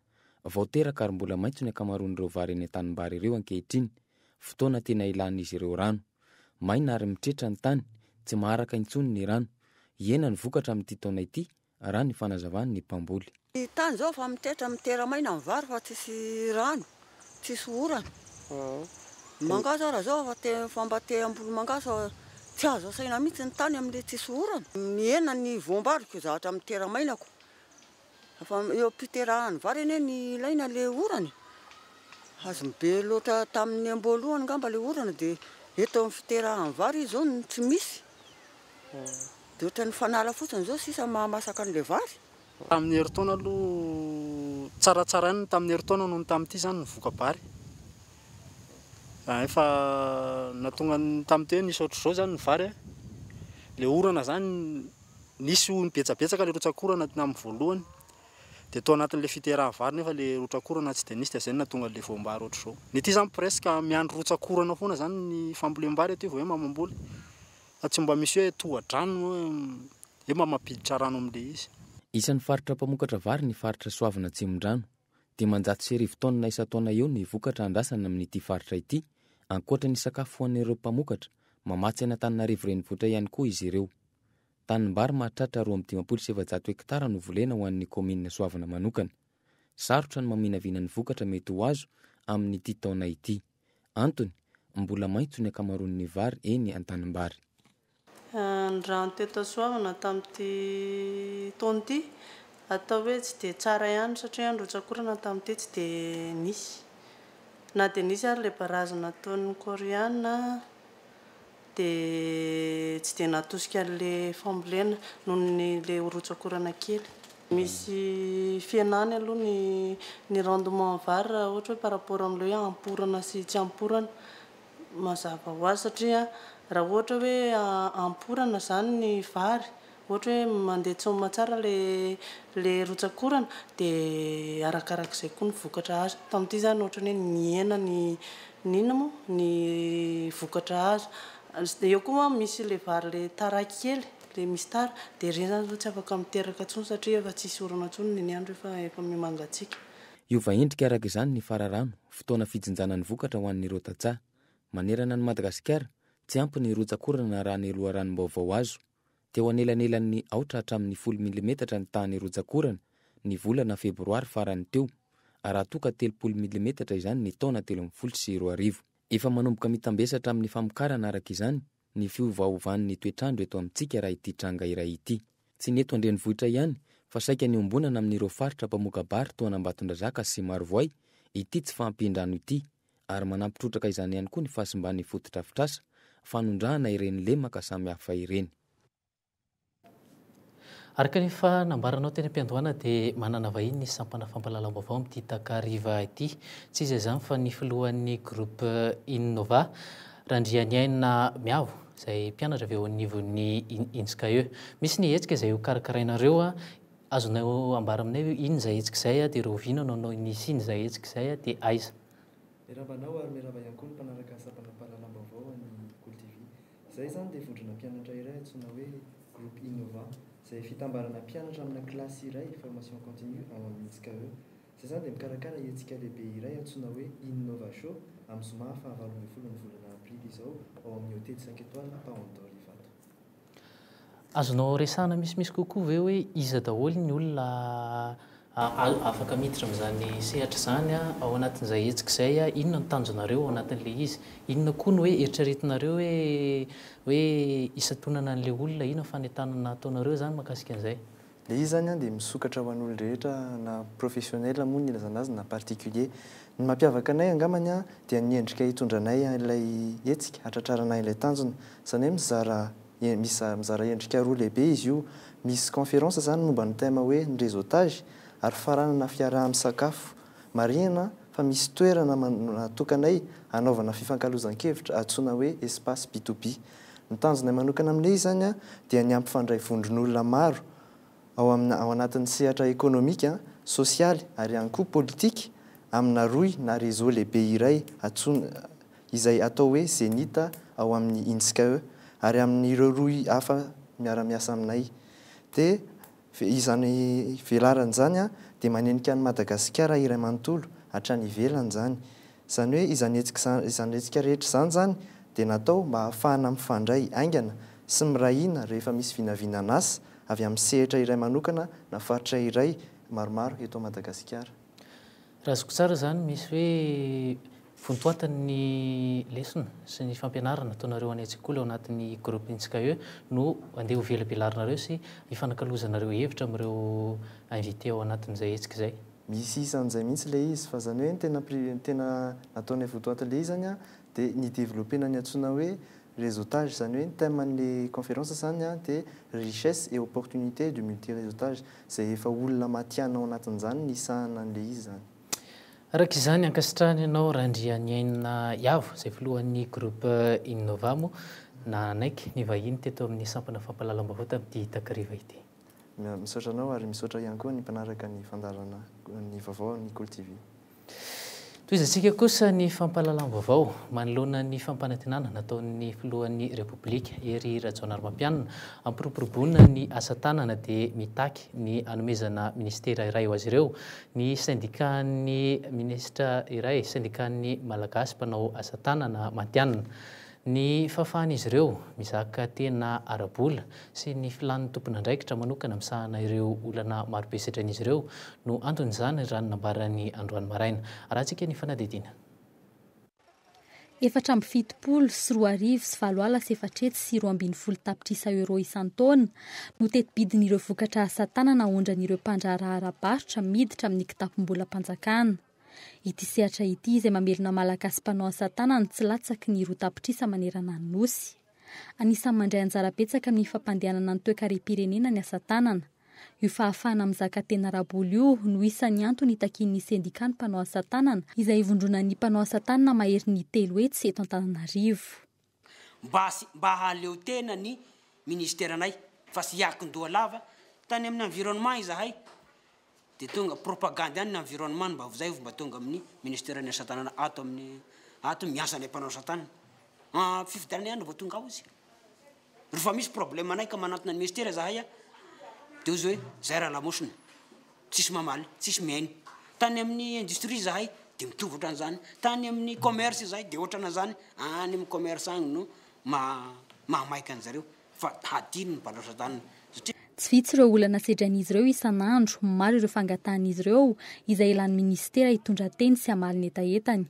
Vao teraka ary mbola maitso ny ankamaroan'ireo vary eny an-tanimbary ireo ankehitriny, fotoana tena ilan'izy ireo rano. Maina ary mitretra ny tany, tsy maharaka intsony ny rano. Hihena ny vokatra amin'ity taona ity, raha ny fanazavan'ny mpamboly. Ny tany izao efa mitretra, mitera-maina ny vary fa tsisy rano, tsisy orana. Ny mangahazo ara izao efa te, efa mba te hamboly mangahazo fa tsy azo asaina mihitsy ny tany amin'ilay tsisy orana. Mihena ny voam-bariko zavatra mitera-maina ko. Fa eo am-piterahan'ny vary anie ny ilaina le orana e! Azony be loatra tamin'ny am-boalohany angamba le orana dia eto amin'ny fiterahan'ny vary izy izao no tsy misy. Dia ohatran'ny fanala fotsiny izao sisa mahamasaka an'ilay vary. Tamin'ny herintaona aloha tsaratsara ihany ny tamin'ny herintaona noho ny tamin'ity izany ny voka-bary. Efa nahatonga ny tamin'ity hoe nisy ohatr'izao izany ny vary a! Ilay orana izany nisy ho betsabetsaka ilay rotsak'orana tamin'ny voalohany dia tao anatin'ilay fiterahan'ny vary nefa ilay rotsak'orana tsy dia nisy dia izay no nahatonga an'ilay voam-bary ohatr'izao. Ny aty izany presque miandry rotsak'orana foana izany ny fambolem-bary aty vao hoe mamboly fa tsy mba misy hoe toha-drano hoe mba mampiditra rano amin'ilay izy. Isan'ny faritra mpamokatra vary ny faritra Soavina Atsimondrano. 1500 taonina isan-taona eo ny vokatra andrasana amin'ity faritra ity, ankoatra ny sakafo ho an'ireo mpamokatra, mamatsy an'Antananarivo Renivohitra ihany koa izy ireo. Tanimbary mahatratra 452 hektara no volena ho an'ny kaominina Soavina manokana. Sarotra ny maminavina ny vokatra mety ho azo amin'ity taona ity. Antony, mbola maitso ny ankamaroan'ny vary eny an-tanimbary. Ny rano teto Soavina tamin'ity taona ity, atao hoe tsy dia tsara ihany satria ny rotsak'orana tamin'ity tsy dia nisy. Na dia nisy ary ilay barazy nataon'ny Koreana dia tsy dia nahatosika an'ilay fambolena noho ny ilay rotsak'orana kely. Misy fihenany aloha ny ny rendement vary raha ohatra hoe par rapport amin'ilay hoe ampy orana sy tsy ampy orana. Mazava ho azy satria raha ohatra hoe ampy orana izany ny vary, ohatra hoe mandeha tsôma tsara ilay ilay rotsak'orana dia arakarak'izay koa ny vokatra azo. Tamin'ity izany ohatran'ny hoe nihena ny ny inona moa? Ny vokatra azo. Eo koa misy ilay vary ilay taraiky kely, ilay misy tara, dia ireny izany izao tsy afaka miteraka intsony satria efa tsisy orana intsony ny andro efa efa miha-mangatsiaka. Hiova endrika araka izany ny fararano, fotoana fijinjana ny vokatra ho an'ireo tantsaha. Manerana an'i Madagasikara, tsy ampy ny rotsak'orana raha ny loharanom-baovao azo. Teo anelanelan'ny aotra hatramin'ny folo milimetatra ny tahan'ny rotsak'orana, ny volana febroary farany teo, raha toa ka 30 milimetatra izany ny taona 2013. Efa manomboka mitambesatra amin'ny famokarana araka izany ny fiovaovan'ny toetr'andro eto amintsika raha ity tranga iray ity. Tsy ny eto an-drenivohitra ihany fa saika niombonana amin'ireo faritra mpamoka-bary toa an'Ambatondrazaka sy Marovoay ity tsy fahampian-drano ity ary manampy trotraka izany ihany koa ny fahasimban'ny fotodrafitrasa fanondrahana ireny lemaka samihafa ireny. Araka ny efa nambaranao teny am-piandohana dia manana vahiny ny sampana fampahalalam-baovao amin'ity takariva ity. Tsy iza izany fa ny filohan'ny Groupe Innova, Randrianiaina Miavo, izay mpianatra avy eo anivon'ny INSCAE. Misy ny hetsika izay hokarakarainareo, azonao ambara aminay hoe inona izay hetsika izay, dia rahoviana no hanao ny hisian'izay izay hetsika izay, dia aiza? Miarahaba anao ary miarahaba ihany koa ny mpanaraka ny sampana fampahalalam-baovao an'ny Kolo TV. Izahay izany dia vondrona mpianatra iray antsoina hoe Groupe Innova, izay fitambarana mpianatra amina kilasy iray, formation continue, ao amin'ny INSCAE. Izahay izany dia mikarakara hetsika lehibe iray antsoina hoe Innova Show amin'ny zoma faha 18 ny volana aprily izao ao amin'ny hotely cinq étoiles Paon d'Or Ivato. Azonao resahana misimisy kokoa ve hoe iza daholo ny olona afaka miditra amin'izany sehatra izany, ao anatin'izay hetsika izay, inona no tanjonareo ao anatin'ilay izy? Inona koa no hoe eritreretinareo hoe hoe hisantonana an'ilay olona, inona ny fanentanana ataonareo izany mahakasika an'izay? Ilay izy izany dia misokatra ho an'olon-drehetra na professionnel moa ny ilazana azy na particulier. Ny mampiavaka anay angambany dia ny endrika hitondranay ilay hetsika hatratrarana ilay tanjona. Izany hoe mizara mizara endrika roa lehibe izy io. Misy conférence izany momba ny thème hoe ny réseautage ary faranana fiaraha-misakafo. Marihina fa misy toerana natokanay hanaovana fifankalozan-kevitra antsoina hoe espace B to B. Ny tanjonay manokana amin'ilay izy izany dia ny hampifandray vondron'olona maro ao amina ao anatin'ny sehatra ekonomika, sosialy ary ihany koa politika amina rohy na réseau lehibe iray antsoina izay atao hoe Zenith ao amin'ny INSCAE ary amin'ireo rohy hafa miara-miasa aminay. Dia izany velarana izany dia manenika an'i Madagasikara iray manontolo hatrany ivelany izany. Izany hoe izany hetsika izany hetsika rehetra izany izany dia natao mba hahafahana mifandray haingana sy miray hina rehefa misy vinavinan'asa avy amin'ny sehatra iray manokana na faritra iray maromaro eto Madagasikara. Raha azoko tsara izany misy hoe vontoatin'ny lesona sy ny fampianarana ataonareo any an-tsekoly ao anatin'ny groupe INSCAE no andeha ho velabelarinareo sy hifanakalozanareo hevitra amin'ireo invité ao anatin'izay hetsika izay. Misy isan'izay mihitsy ilay izy fa izany hoe ny tena ny tena nataonay votoatin'ilay izy izany dia ni-developper-na ny antsoina hoe réseautage, izany hoe ny thème an'ilay conférence izany dia richesse et opportunité du multi-réseautage, izay efa olona matihanina ao anatin'izany ny hisahana an'ilay izy izany. Araka izany, ankasitrahana ianao Randrianiaina Iavo, izay filohan'ny Groupe Innova moa. nanaiky nivahiny teto amin'ny sampana fampahalalam-baovao tamin'ity takariva ity. Misaotra anao ary misaotra ihany koa ny mpanaraka ny fandaharana ny vaovao amin'ny Kolo TV. Tohizantsika kosa ny fampahalalam-baovao manoloana ny fampanantenana nataon'ny filohan'ny Repoblika, Hery Rajaonarimampianina, hampiroboroboana ny asa tanana dia mitaky ny hanomezana minisitera iray ho azy ireo ny sendikan'ny minisitra iray, sendikan'ny Malagasy mpanao asa tanana matihanina. Ny fahafahan'izy ireo mizaka tena ara-bola sy ny filàn'ny tompon'andraikitra manokana misahana ireo olana marobe sedrain'izy ireo no anton'izany raha ny nambarany androany maraina. Arahantsika ny fanadihadiana. 2074 sy 412 euros isan-taona no teti-bidin'ireo vokatra asa tanana aondran'ireo mpandraharaha ara-barotra miditra amin'ny kitapom-bolam-panjakana. Ity sehatra ity izay mamelona Malagasy mpanao asa tanana tsy latsaky ny 2 tapitrisa manerana ny Nosy. Anisan'ny mandray anjara betsaka amin'ny fampandehanana ny toekarem-pirenena ny asa tanana. Io fahafahana mizaka tena ara-bola io no isan'ny antony itakian'ny sendikà ny mpanao asa tanana izay ivondronan'ny mpanao asa tanana maherin'ny 300 eto Antananarivo. Mba mba hahaleo tena ny ministeranay fa tsy hiakin-doha lava tany amin'ny environnement izahay Dia tonga propagandy ihany ny environnement mba zay vao mba tonga amin'ny ministeran'ny asa tanana ato amin'ny ato miasa ny mpanao asa tanana. Ah, fifidianana ihany vao tonga ao izy. Rehefa misy problème anay ka manantona ny ministera zahay a, dia hozy hoe zay raha lamosina, tsisy mamaly, tsisy mihaino. Tany amin'ny industrie zahay dia mitovy ohatran'izany, tany amin'ny commerce zahay dia ohatran'izany, any amin'ny commerce agny no maha mahamaika an'zareo. fa hadino ny mpanao asa tanana satria. Tsy vitsy ireo olana sedrain'izy ireo isan'andro, maro ireo fangatahan'izy ireo izay ilan'ny minisitera hitondra teny sy hamaly ny hetahetany.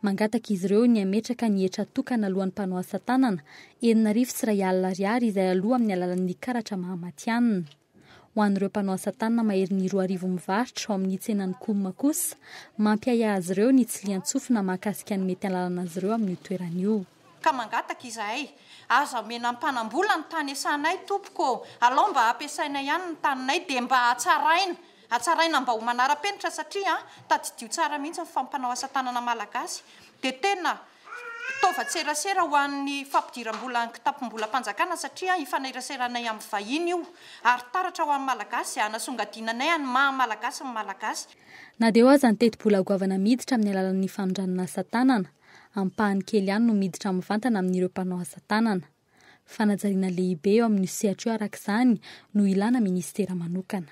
Mangataka izy ireo ny hametraka ny hetra tokana alohan'ny mpanao asa tanana, 1061 ariary izay aloa amin'ny alalan'ny karatra maha matihanina. Ho an'ireo mpanao asa tanana maherin'ny 2000 mivarotra ao amin'ny tsenan'ny Coum kosa, mampiahiahy azy ireo ny tsilian-tsofina mahakasika ny mety halalana azy ireo amin'io toerana io. Ka mangataka izahay, aza omena mpanam-bola ny tany iasanay tompoko ô, alao mba ampiasainay ihany ny taninay dia mba hatsaraina, hatsaraina mba ho manara-penitra satria tadidio tsara mihitsy ny fa mpanao asa tanana malagasy dia tena Fitaovan-tserasera ho an'ny fampidiram-bola ny kitapom-bolam-panjakana satria ifaneraseranay amin'ny vahiny io ary taratra ho an'ny Malagasy izay hanasongadinanay ny maha Malagasy ny Malagasy. Na dia eo aza ny tetibola goavana miditra amin'ny alalan'ny fanondranana asa tanana, ampahany kely ihany no miditra mivantana amin'ireo mpanao asa tanana. Fanajariana lehibe eo amin'io sehatra io araka izany no ilana minisitera manokana.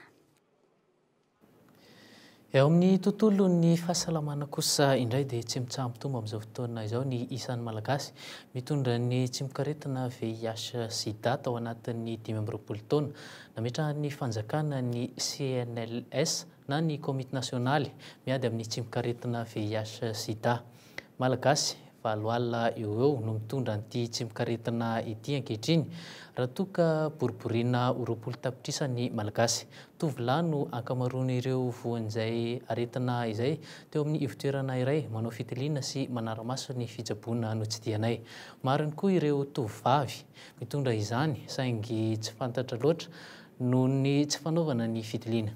Eo amin'ny tontolon'ny fahasalamana kosa indray dia tsy mitsaha-mitombo amin'izao fotoana izao ny isan'ny Malagasy mitondra ny tsimokaretina VIH sida tao anatin'ny 25 taona nametrahan'ny fanjakana ny CNLS na ny Komity nasionaly miady amin'ny tsimokaretina VIH sida. Malagasy 80 eo ho eo no mitondra an'ity tsimokaretina ity ankehitriny, raha toa ka boriboriana ho 20 tapitrisa ny Malagasy. Tovolahy no ankamaroan'ireo voan'izay aretina izay teo amin'ny ivontoerana iray manao fitiliana sy manara-maso ny fitsaboana notsidihanay. Maro ihany koa ireo tovovavy mitondra izany saingy tsy fantatra loatra noho ny tsy fanaovana ny fitiliana.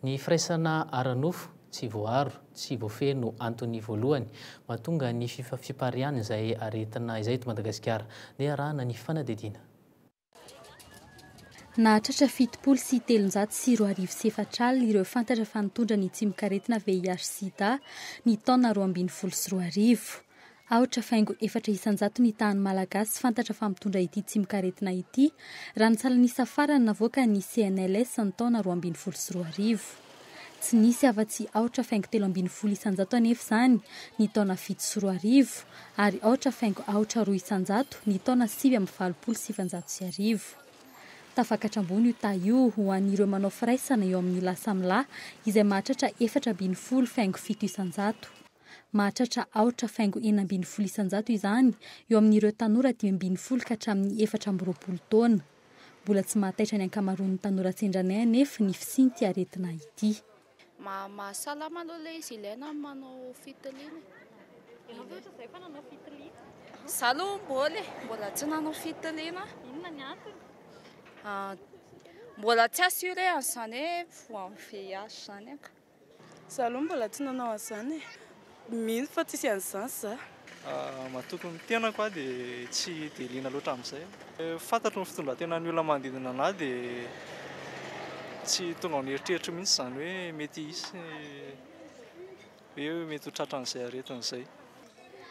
Ny firaisana ara-nofo tsy voaaro, tsy voafehy no antony voalohany mahatonga ny fipariahan'izay aretina izay eto Madagasikara. Ndeha arahana ny fanadihadiana. Nahatratra 2070 2004 ireo fantatra fa nitondra ny tsimokaretina VIH-Sida ny taona 2012. Aotra faingo 4% ny tahan'ny Malagasy fantatra fa mitondra ity tsimokaretina ity, raha ny salan'isa farany navoakan'ny CNLS ny taona 2012. Tsy nisy afa-tsy aotra faingo 13% anefa izany ny taona 2007 ary aotra faingo aotra 2% ny taona 1989. Tafakatra ambony io taha io ho an'ireo manao firaisana eo amin'ny lahy samy lahy izay mahatratra 14 faingo 7%. Mahatratra aotra faingo 16% izany eo amin'ireo tanora 15 ka hatramin'ny 24 taona. Mbola tsy mahataitra ny ankamaroan'ny tanora sendranay anefa ny fisian'ity aretina ity. Mahasalama aloha ilay izy, ilaina ny manao fitiliana e. Ianao ve ohatra izay efa nanao fitiliana? Izaho aloha mbola e, mbola tsy nanao fitiliana. Inona ny antony? Mbola tsy assuré an'izany hoe voan'ny VIH izany aho ka. Za aloha mbola tsy nanao an'izany e. Mino fa tsisy an'izany za. Matoky ny tenako aho dia tsy dia liana loatra amin'izay. Fantatro ny fitondran-tenan'ny olona manodidina an'ahy dia tsy tonga ao an'eritreritro mihitsy izany hoe mety hisy hoe mety ho tratran'izay aretina izay.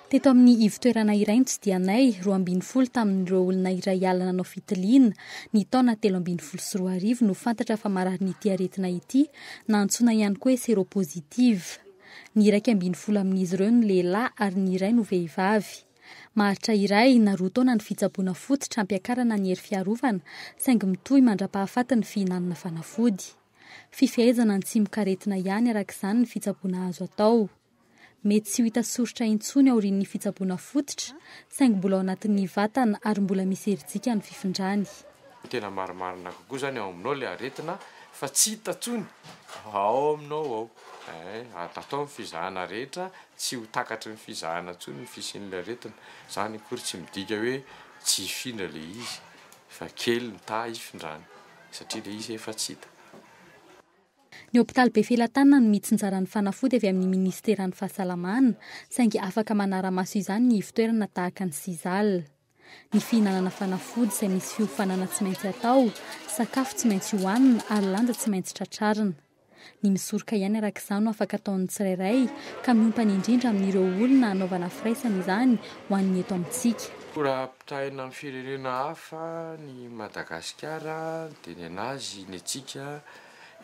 Teto amin'ny ivon-toerana iray notsidihanay, 12 tamin'ireo olona 01 nanao fitiliana ny taona 2013 no fantatra fa mararin'ity aretina ity, na antsoina ihany koa hoe seropositive. Ny 11 amin'izy ireo no lehilahy ary ny iray no vehivavy. Maharitra iray na roa taona ny fitsaboana fototra hampiakarana ny hery fiarovana, saingy mitohy mandra-pahafaty ny fihinanana fanafody. Fifehezana ny tsimokaretina ihany araka izany ny fitsaboana azo atao. Mety tsy ho hita soritra intsony aorian'ny fitsaboana fototra, saingy mbola ao anatin'ny vatana ary mbola misy herijika ny fifindrany. Ny tena marimarina kokoa zany ao aminao le aretina fa tsy hita tsony ao aminao ao eh, atao ny fizahana rehetra tsy ho takatry ny fizahana tsony ny fisian'le aretina, zany akory tsy midika hoe tsy hifindra le izy fa kely ny taha hifindrany satria le izy efa tsy hita. Ny hopitaly Befelatanana no mitsinjara ny fanafody avy amin'ny minisiteran'ny fahasalamana, saingy afaka manara-maso izany ny ivon-toerana tahaka ny Sisal. Ny fihinanana fanafody izay misy fiofanana tsy maintsy atao, sakafo tsy maintsy hohanina ary lanja tsy maintsy tratrarina. Ny misoroka ihany araka izany no afaka ataon'ny tsirairay ka miompana indrindra amin'ireo olona hanaovana firaisana izany ho an'ny eto amintsika. Raha ampitahaina amin'ny firenena hafa ny Madagasikara dia ny an'azy ny antsika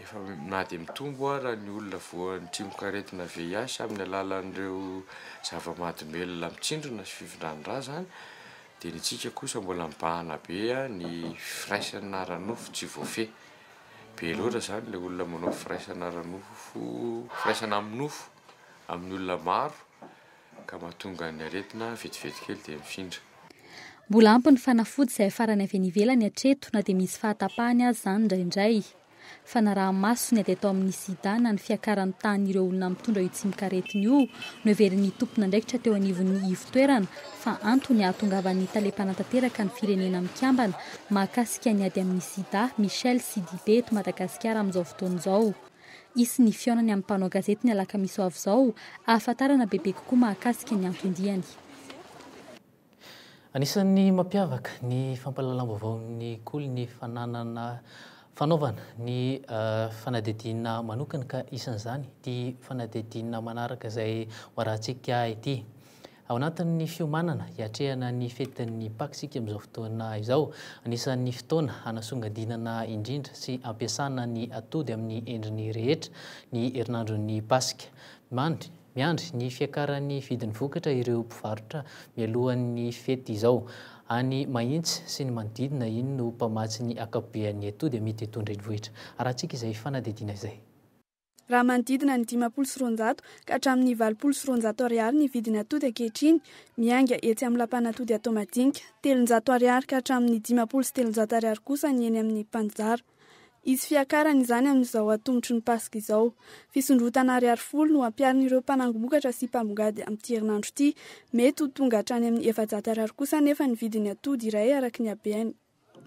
efa na dia mitombo ara ny olona voan'ny tsimokaretina VIH amin'ny alalan'ireo zava-mahadomelina mitsindrona sy fifindran'ny rà izany dia ny antsika kosa mbola mibahana be ny firaisana ara-nofo tsy voafehy. Be loatra izany ilay olona manao firaisana ara-nofo, firaisana amin'ny nofo amin'ny olona maro ka mahatonga ny aretina vetivety kely dia mifindra. Mbola ampy ny fanafody izay afarany avy any ivelany hatreto na dia misy fahatapahany aza izany indraindray. Fanaraha-maso ny ady atao amin'ny sida na ny fiakaran'ny tahan'ireo olona mitondra io tsimokaretina io no heverin'ny tompon'andraikitra teo anivon'ny ivon-toerana fa antony hahatongavan'ny tale mpanatanteraka ny Firenena Mikambana mahakasika ny ady amin'ny sida, Michel Sidibe eto Madagasikara amin'izao fotoana izao. Hisy ny fihaonany amin'ny mpanao gazety ny alakamisy ho avy izao hahafantarana bebe kokoa mahakasika ny anton-diany. Anisan'ny mampiavaka ny fampahalalam-baovaon'ny Kolo ny fananana fanaovana ny fanadihadiana manokana ka isan'izany ity fanadihadiana manaraka izay ho arahantsika ity. Ao anatin'ny fiomanana hiatrehana ny fetin'ny Paka isika amin'izao fotoana izao. Anisan'ny fotoana hanasongadinana indrindra sy hampiasana ny atody amin'ny endriny rehetra ny herinandron'ny Paska. Mandry. Miandry ny fiakaran'ny vidin'ny vokatra ireo mpivarotra mialohan'ny fety izao. Any Mahitsy sy ny manodidina iny no mpamatsy ny ankapobean'ny atody amidy eto an-drenivohitra. Arahantsika izay fanadihadiana izay. Raha manodidina ny 250 ka hatramin'ny 280 ariary ny vidin'ny atody ankehitriny, miainga etsy amin'ny lapan'atody ato Madinika. 300 ariary ka hatramin'ny 350 ariary kosa ny eny amin'ny mpanjara. Hisy fiakarany izany amin'izao atomotry ny Paska izao. Fisondrotana ariary 10 no ampiharin'ireo mpanangom-bokatra sy mpambongady amin'ity herinandro ity. Mety ho tonga hatrany amin'ny 400 ariary kosa anefa ny vidin'ny atody iray araka ny habehany.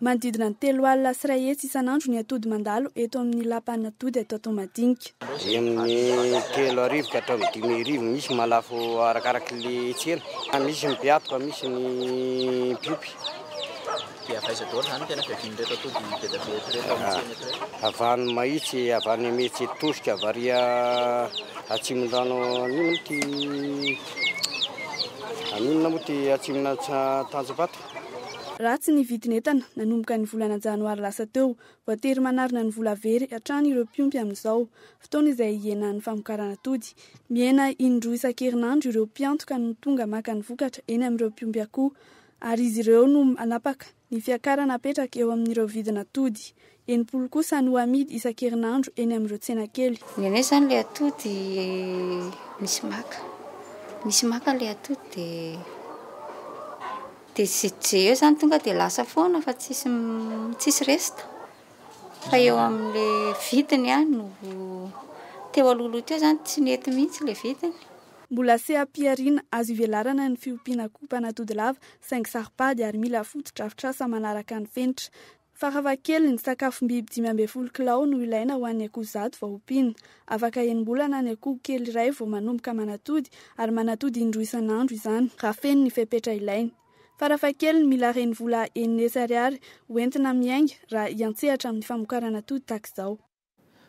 Manodidina ny 130 isan'andro ny atody mandalo eto amin'ny lapan'atody eto Antohomadinika. Eo amin'ny 3000 ka hatramin'ny 5000, misy mahalafo arakarak'le tsena. Misy ny mpiatoka, misy ny mpiompy. Dia avy aiza daholo izany ny tena fiavian'ireto atody be dia be eto ireto amin'ny tsena eto ireto? Avy any Mahitsy, avy any Imerintsiatosika, avy ary Atsimondrano, an'inona moa ity, an'inona moa ity Atsimon'Antanjombato? Ratsy ny vidin'entana nanomboka ny volana janoary lasa teo. Voatery manarina ny vola very hatrany ireo mpiompy amin'izao, fotoana izay hihenan'ny famokarana atody. Mihena indroa isan-kerinandro ireo mpiantoka no tonga maka ny vokatra eny amin'ireo mpiompy akoho, ary izy ireo no manapaka ny fiakarana apetraka eo amin'ireo vidin'atody. 60 kosa no amidy isan-kerinandro eny amin'ireo tsena kely. Ny anay izany ilay atody misy maka, misy maka ilay atody dia. Dia ze ze eo zany tonga dia lasa foana fa tsisy tsisy reste. Fa eo amin'le vidiny ihany no teo alohaloha teo zany tsy nety mihitsy le vidiny. Mbola seha-pihariana azo ivelarana ny fiompiana akoho mpanatody lava saingy saro-pady ary mila fotodrafitrasa manaraka ny fenitra. Farafahakeliny, sakafom-biby 15 kilao no ilaina ho an'ny akoho 100 vao ompiana. Afaka enim-bolana ny akoho kely iray vao manomboka manatody ary manatody indroa isan'andro izany, raha feno ny fepetra ilainy. Farafahakeliny, mila renivola 600 ariary ho entina miainga raha hiantsehatra amin'ny famokarana atody tahaka izao.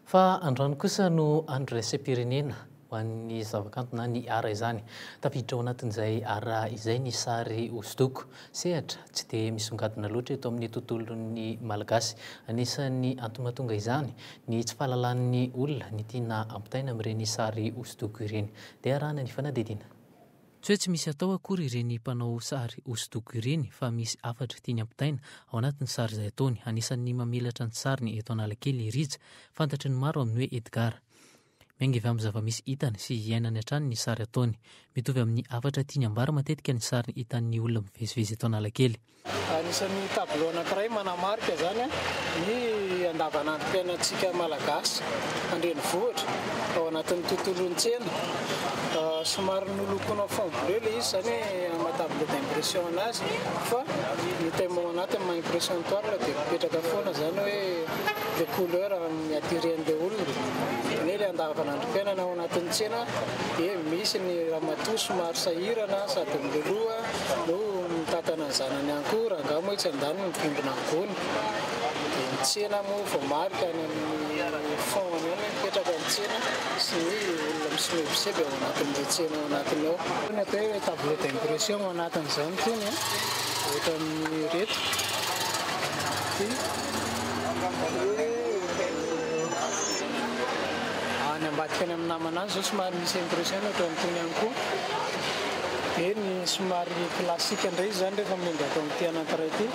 Fa androany kosa no andro iraisam-pirenena ho an'ny zavakanto na ny art izany. Tafiditra ao anatin'izay art izay ny sary hosodoko. Sehatra tsy dia misongadina loatra eto amin'ny tontolon'ny Malagasy. Anisan'ny antony mahatonga izany ny tsy fahalalan'ny olona ny tiana ampitaina amin'ireny sary hosodoko ireny. Dia arahana ny fanadihadiana. Tsy hoe tsy misy atao akory ireny mpanao sary hosodoko ireny fa misy hafatra tiany ampitaina ao anatin'ny sary izay ataony. Anisan'ny mamelatra ny sariny eto Analakely i Rija, fantatry ny maro amin'ny hoe Edgar. Miainga avy amin'ny zava-misy hitany sy iainany hatrany ny sary ataony. Mitovy amin'ny hafatra tiany ambara matetika ny sariny hitan'ny olona mivezivezy eto Analakely. Anisan'ny tableau anankiray manamarika izany ny andavanandrom-piainantsika Malagasy an-drenivohitra ao anatin'ny tontolon'ny tsena. Somary nolokoina fond bleu ilay izy izany hoe maha tableau d'impression anazy fa ny thème ao anatiny maha impression toile dia mipetraka foana izany hoe ilay couleur mi-attirer an'ilay olona. Izany hoe ilay andavanandrom-piainana ao anatin'ny tsena dia misy ny ramatoa somary sahirana sady miloloha no mitantana ny zanany ihany koa, rangahy moa etsy andaniny mivondrona ny gony, dia ny tsena moa voamarika any amin'ny fond any ihany hoe mipetraka ny tsena sy ny olona misomebiseby ao anatin'ilay tsena ao anatiny ao. Ny atao hoe tableau d'impression ao anatin'izany itony an, ohatran'ireto, ity, any ambadika any amin'ny namana any izao somary misy impression ohatran'itony ihany koa. Dia ny somary classique indray izy izany rehefa miainga ato amin'ity anankiray ity.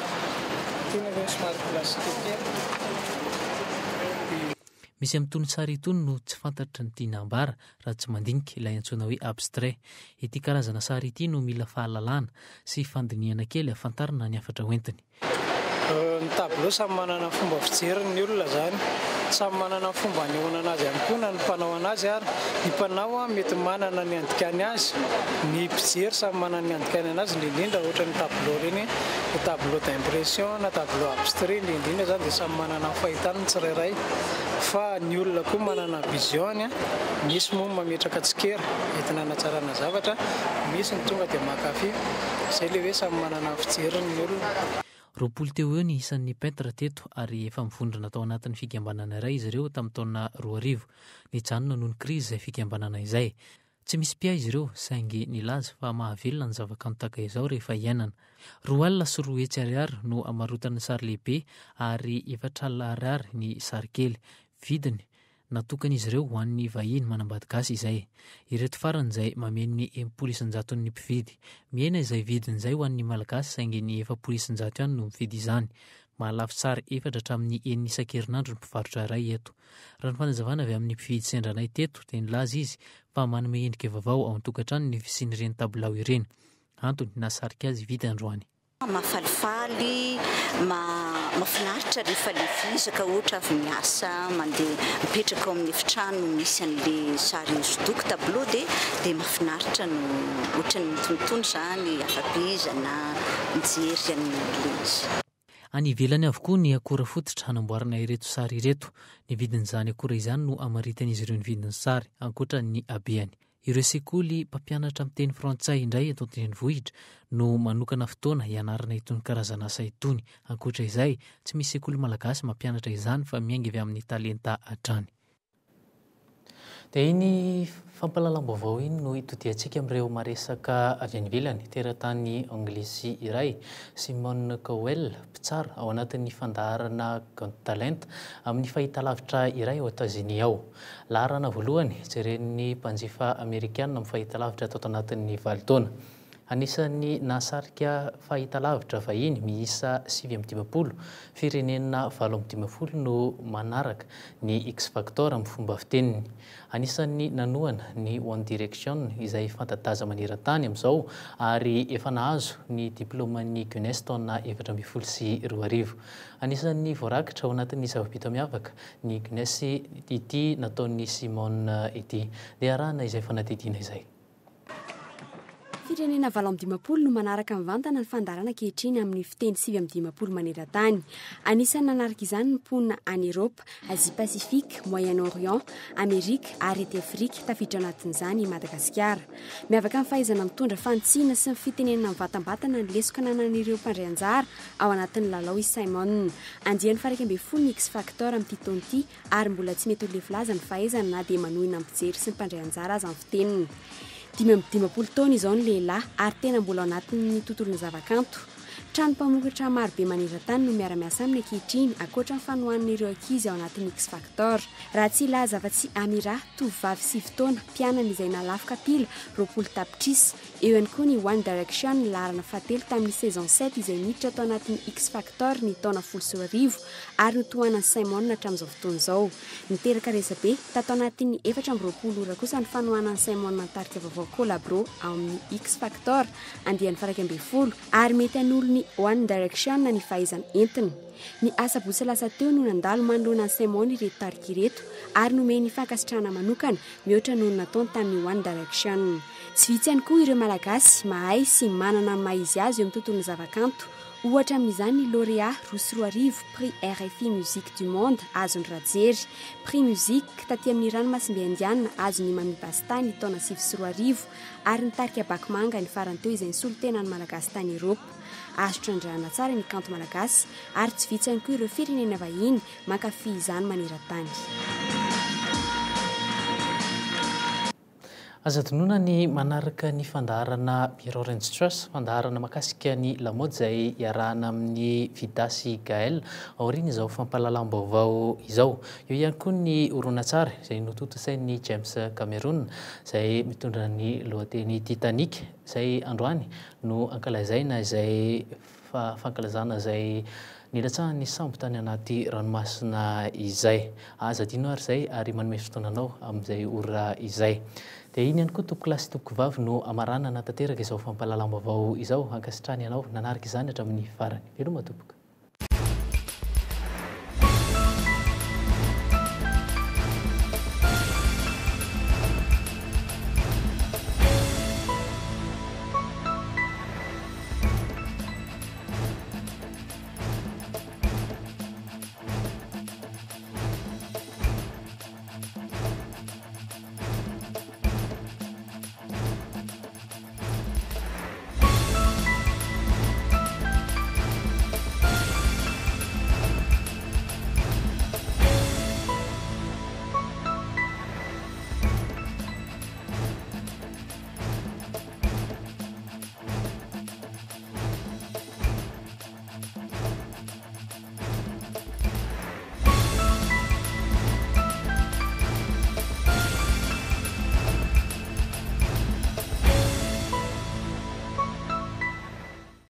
Ity ny atao hoe somary classique kely. Misy amin'itony sary itony no tsy fantatry ny tiana ambara raha tsy mandinika ilay antsoina hoe abstrait. Ity karazana sary ity no mila fahalalana sy fandinihana kely ahafantarana ny hafatra hoentiny. Ny tableau samy manana ny fomba fijeriny ny olona zany, samy manana ny fomba anehoana anazy ihany koa na ny mpanao anazy ary, ny mpanao mety manana ny andikany azy, ny mpijery samy manana ny andikany anazy indrindra indrindra ohatra ny tableau ireny ny tableau d'impression na tableau abstrait indrindra indrindra zany dia samy manana ny fahitany ny tsirairay fa ny olona koa manana ny vision-ny, misy moa ny mametraka tsikera entina hanatsarana zavatra, misy ny tonga dia mankafy. Izay ilay hoe samy manana ny fijeriny ny olona. 20 teo ho eo ny isan'ny peintre teto ary efa mivondrona tao anatin'ny fikambanana iray izy ireo tamin'ny taona 2000. Nijanona noho ny krizy izay fikambanana izay. Tsy misy mpiahy izy ireo saingy nilaza fa mahavelona ny zavakanto tahaka izao rehefa iainana. 2 200 ariary no amarotana ny sary lehibe ary 40 ariary ny sary kely. Vidiny, Natokan'izy ireo ho an'ny vahiny manambady gasy izay. Ireto farany izay mameno ny 60 isan-jaton'ny mpividy. Mihena izay vidiny izay ho an'ny Malagasy saingy ny 40% ihany no mividy izany. Mahalafo sary efatra hatramin'ny enina isan-kerinandro ny mpivarotra iray eto. Raha ny fanazavana avy amin'ny mpividy sendra anay teto dia nilaza izy fa manome endrika vaovao ao an-tokantrano ny fisian'ireny tabilao ireny. Antony nahasarika azy hividy androany. Mahafalifaly, mahafinaritra rehefa le vizaka ohatra avy miasa mandeha mipetraka ao amin'ny efitrano misy an'le sary hosodoko, tableau, dia dia mahafinaritra no ohatran'ny mitonitony izany afa-bizana mijery an'le izy. Any ivelany avokoa ny akora fototra hanamboarana ireto sary ireto. Ny vidin'izany akora izany no amaritan'izy ireo ny vidin'ny sary, ankoatra ny habehany. Ireo sekoly mpampianatra miteny frantsay indray eto an-drenivohitra no manokana fotoana hianarana itony karazan'asa itony. Ankoatra izay, tsy misy sekoly malagasy mampianatra izany fa miainga avy amin'ny talenta hatrany. Dia iny fampahalalam-baovao iny no itodihantsika amin'ireo maresaka avy any ivelany. Teratany anglisy iray, Simon Cowell, mpitsara ao anatin'ny fandaharana Got Talent amin'ny fahitalavitra iray ao Etazonia ao. Laharana voalohany jeren'ny mpanjifa amerikana amin'ny fahitalavitra tato anatin'ny valo taona. Anisan'ny nahasarika fahitalavitra vahiny miisa 59, firenena 58 no manaraka ny X-Factor amin'ny fomba fiteniny. Anisan'ny nanohana ny One Direction izay fanta-daza maneran-tany amin'izao ary efa nahazo ny diplaoman'ny Guinness taona 2014. Anisan'ny voarakitra ao anatin'ny zava-bita miavaka ny Guinness ity nataon'i Simon ity. Ndeha arahana izay fanadihadiana izay. Firenena 58 no manaraka mivantana ny fandaharana ankehitriny amin'ny fiteny 59 maneran-tany. Anisan'ny nanaraka izany ny mponina any Eropa, Azia Pasifika, Moyen Orient, Amerika ary ety Afrika, tafiditra anatin'izany i Madagasikara. Miavaka amin'ny fahaizana mitondra fanitsiana sy ny fitenenana mivantambatana ny lesoka ananan'ireo mpandray anjara ao anatin'ny lalao i Simon. Andiany faha-11 ny X-Factor amin'ity taona ity ary mbola tsy mety ho lefy laza ny fahaizany na dia manohina ny mpijery sy ny mpandray anjara aza ny fiteniny. 55 taona izao ny lehilahy ary tena mbola ao anatin'ny tontolon'ny zavakanto. Trano mpamokatra marobe maneran-tany no miara-miasa aminy ankehitriny ankoatra ny fanohanana ireo ankizy ao anatin'ny X-Factor. Raha tsy hilaza afa-tsy Amira, tovovavy sivy taona, mpianany izay nahalafo kapila 20 tapitrisa. Eo ihany koa ny One Direction, laharana fahatelo tamin'ny saison sept izay niditra tao anatin'ny X-Factor ny taona 2010 ary notohanan'i Simon hatramin'izao fotoana izao. Niteraka resabe, tato anatin'ny 24 ora kosa ny fanohanan'i Simon ny tarika vaovao Collabro ao amin'ny X-Factor, andiany faha-11, ary mety hanolo ny One Direction ny fahaizana entiny. Ny asabotsy lasa teo no nandalo manoloana an'i Simon ireto tarika ireto ary nomeny fankasitrahana manokana mihoatra noho ny nataony tamin'ny One Direction. Tsy vitsy ihany koa ireo Malagasy mahay sy manana ny maha izy azy eo amin'ny tontolon'ny zavakanto. Ohatra amin'izany ny lauréat 2002 Prix RFI Musique du Monde azon'i Rajery, Prix Musique taty amin'ny Ranomasimbe Indiana azon'i Mami Basta ny taona 2009 ary ny tarika Bakomanga ny farany teo izay nisolo tena ny Malagasy tany Eropa. Azo trandrahana tsara ny kanto malagasy ary tsy vitsy ihany koa ireo firenena vahiny mankafy izany maneran-tany. Aza adinoina ny manaraka ny fandaharana Mirror and Stress, fandaharana mahakasika ny lamaody izay iarahana amin'i Vida sy Gaël aorian'izao fampahalalam-baovao izao. Eo ihany koa ny horonantsary izay notontosain'i James Cameron izay mitondra ny lohateny Titanic izay androany no ankalazaina izay fankalazana izay nilatsahan'ny sambo tany anaty ranomasina izay. Aza adino ary izay ary manome fotoana anao amin'izay ora izay. Dia iny ihany koa tompokolahy sy tompokovavy no hamaranana tanteraka izao fampahalalam-baovao izao. Ankasitrahana ianao nanaraka izany hatramin'ny farany. Veloma tompoko.